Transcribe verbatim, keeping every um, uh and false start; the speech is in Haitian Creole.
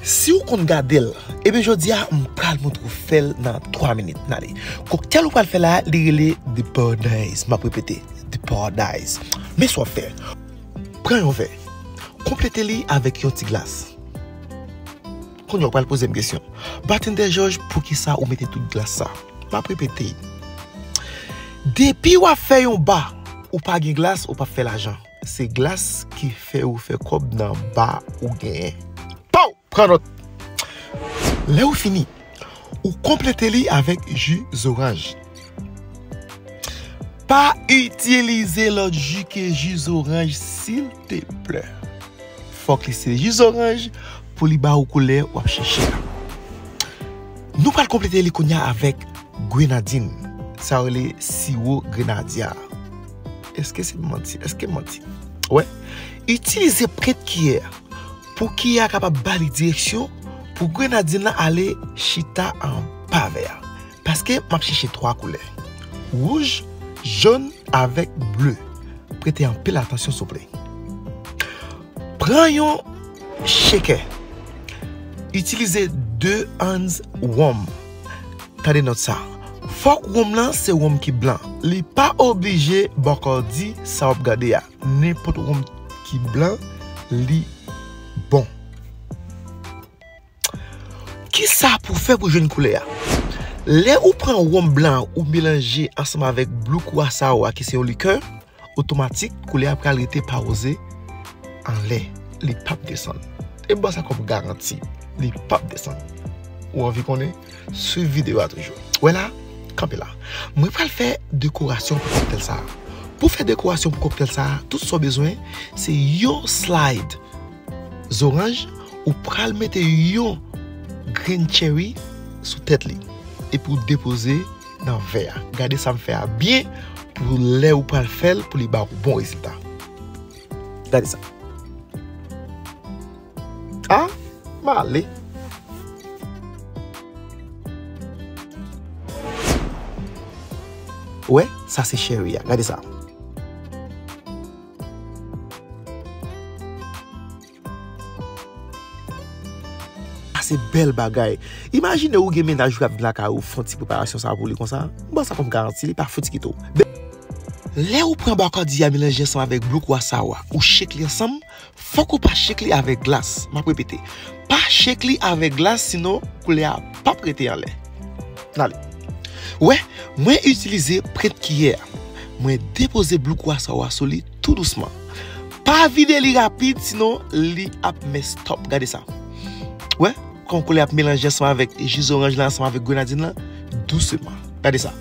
Si w konn gade l, ebyen jodi a m pral montre w fè l nan twa minit. N ale. Koktèl ou pral fè la, li rele The Paradise. M ap repete, The Paradise. Men sa w ap fè. Pran yon vè. Konplete li avèk yon ti glas. Kounye a w pral poze m kesyon. Batendè Jòj, poukisa ou mete tout glas sa? M ap repete. Depi w ap fè yon ba, ou pa gen glas, ou p ap fè lajan. Se glas ki fè ou fè kòb nan ba ou genyen. Pow! Pran nòt. Lè ou fini, ou konplete li avèk ji zoranj. Pa itilize lòt ji ke ji zoranj, silteplè. Fòk li se ji zoranj pou li ba ou koulè w ap chèche a. Nou pral konplete li kounye a avèk grenadin. Sa yo rele siwo grenadya. Èske se manti? Èske manti? Wè. Itilize pwent kiyè pou kiyè a kapab ba li direksyon pou grenadin lan ale chita anba vè a. Paske m ap chèche twa koulè. Wouj, jòn avèk ble. Prete anpil atansyon, souple. Pran yon shakè. Itilize de onz wonm. Tande nòt sa. Fòk wonm lan se wonm ki blan. Li pa oblije Bacardi sa w ap gade a. Nenpòt wonm ki blan, li bon. Kisa pou w fè pou jwenn koulè a? Lè ou pran wonm blan ou melanje ansanm avèk Blue Curaçao a ki se yon likè, otomatik koulè a pral rete pawòze anlè. Li p ap desann. E m ba w sa kòm garanti. Li p ap desann. Ou anvi konnen? Swiv videyo a toujou. Wè la, kanpe la. Mwen pral fè dekorasyon pou koktèl sa a. Pou fè dekorasyon pou koktèl sa a, tout sa w bezwen, se yon slide zoranj, ou pral mete yon grenn cherry sou tèt li. Epi w depoze nan vè a. Gade sa m fè a byen pou lè ou pral fè l, pou li ba w bon rezilta. Gade sa. A, m ale. Wè, sa se cherry a. Gade sa. Sa se bèl bagay. Imajine ou gen mennaj ou k ap vin lakay ou, fè yon ti preparasyon sa pou li konsa. M ba w sa kòm garanti, li pa fouti kite w. Lè ou pran Bacardi a melanje ansanm avèk Blue Curaçao a, ou shake li ansanm, fòk ou pa shake li avèk glas. M ap repete, pa shake li avèk glas, sinon koulè a p ap rete anlè. N ale. Wè, mwen itilize pwent kiyè a. Mwen depoze Blue Curaçao a sou li tou dousman. Pa vide li rapid, sinon li ap mess up. Gade sa. Wè, kòman koulè ap melanje ansanm avèk ji zoranj la, ansanm avèk grenadin lan, douseman. Gade sa.